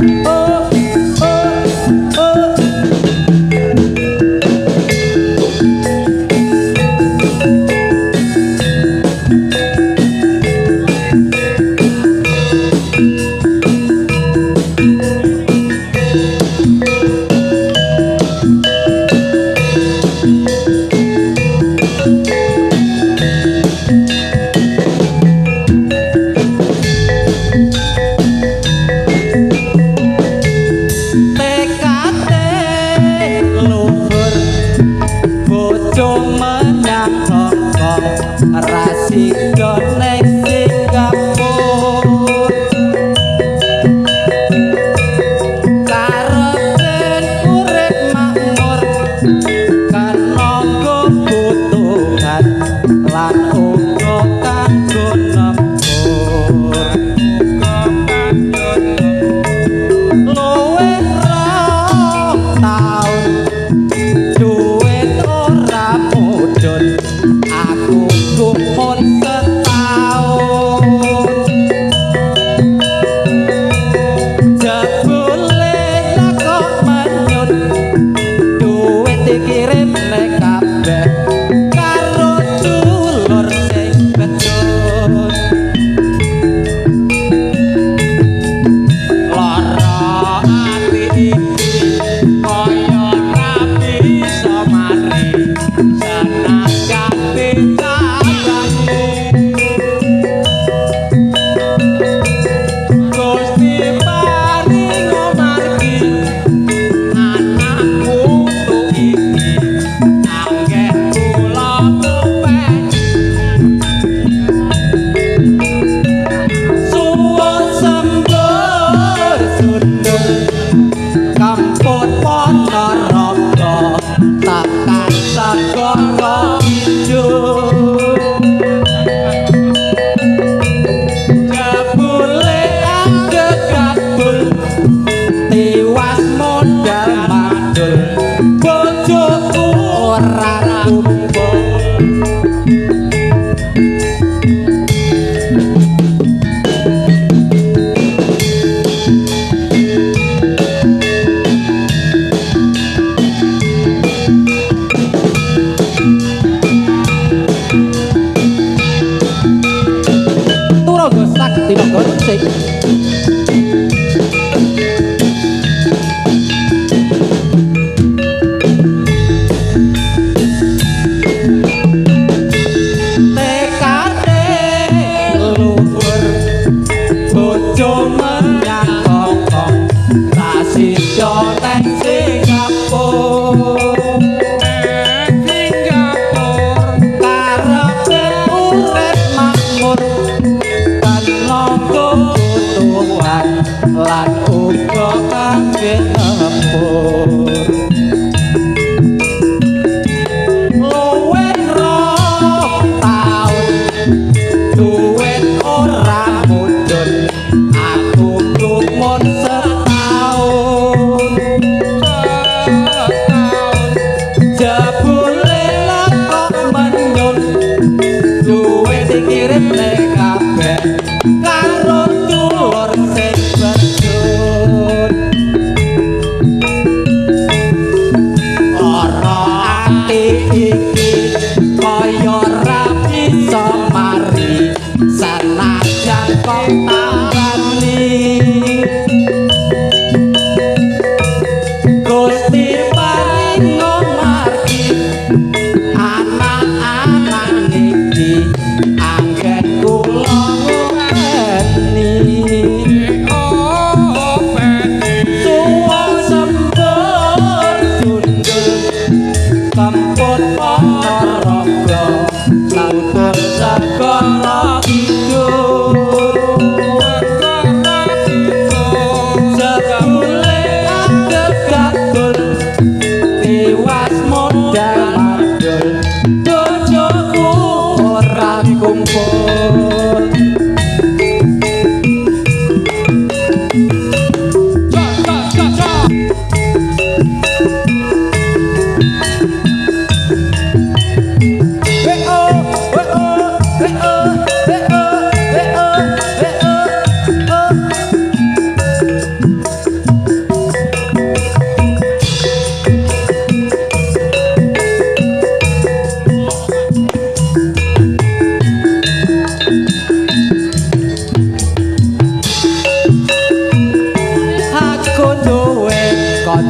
Oh, oh, oh.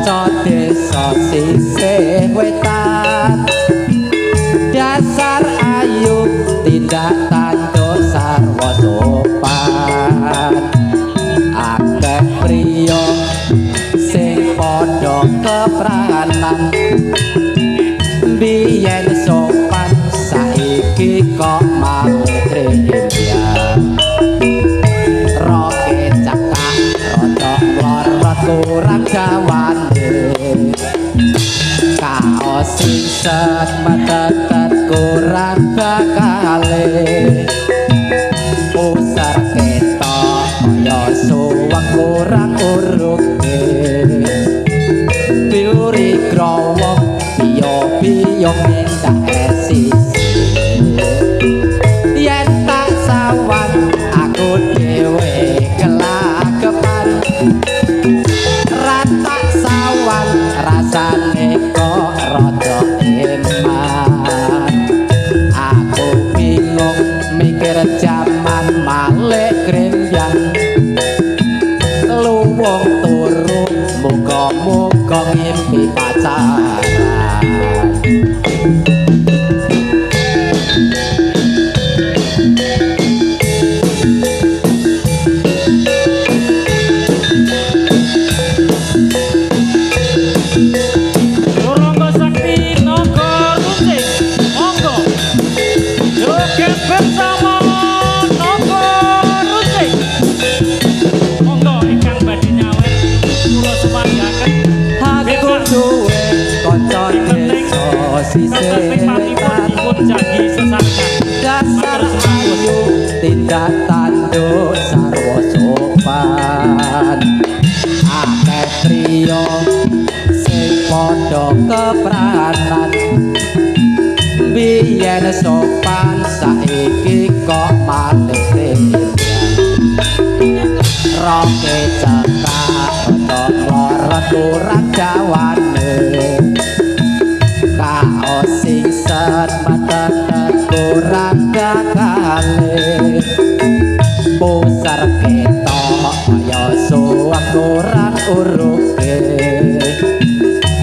Kanca desa sisih wetan, dasar ayu tindak tanduk sarwa sopan. Akeh priya sing padha kepranan, biyen sopan saiki kok malah krembyang. Roke cakak rada mlorot kurang jawane, kaos singset metetet kurang bakale. Pusar ketok kaya suwek kurang uruke, biuri growong piyo-piyo minta esisi. Yen tak sawan aku dhewe kelagepan, ra tak sawan rasane kok rada eman. Aku bingung mikir jaman malik krembyang, luwung turu muga-muga ngimpi pacaran. Turangga Sakti Naga Runcing, monggo joget bersama Naga Runcing. Monggo ingkang badhe nyawer kula sumanggaken. Aku duwe kanca desa sisih Tetep patipun wetan, dipun jagi sesarengan. Dasar ayu tindak tanduk sarwa sopan. Akeh priya sing padha kepranan, biyen sopan saiki kok malih krembyang. Roke cekak rada mlorot kurang jawane, kaos singset metetet kurang gagale. Pusar ketok kaya suwek kurang uruke,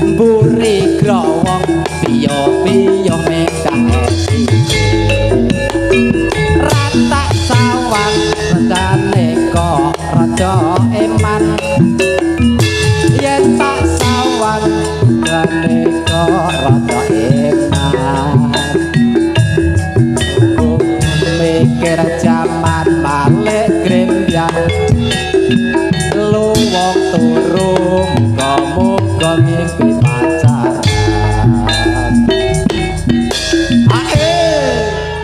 mburi growong piyo-piyo mekah esike. Ratak sawang rendane kok rada eman, yen tak sawang rendane kok rada eman. Mikir jaman malik krembyang, luwung turu muga-muga ngimpi.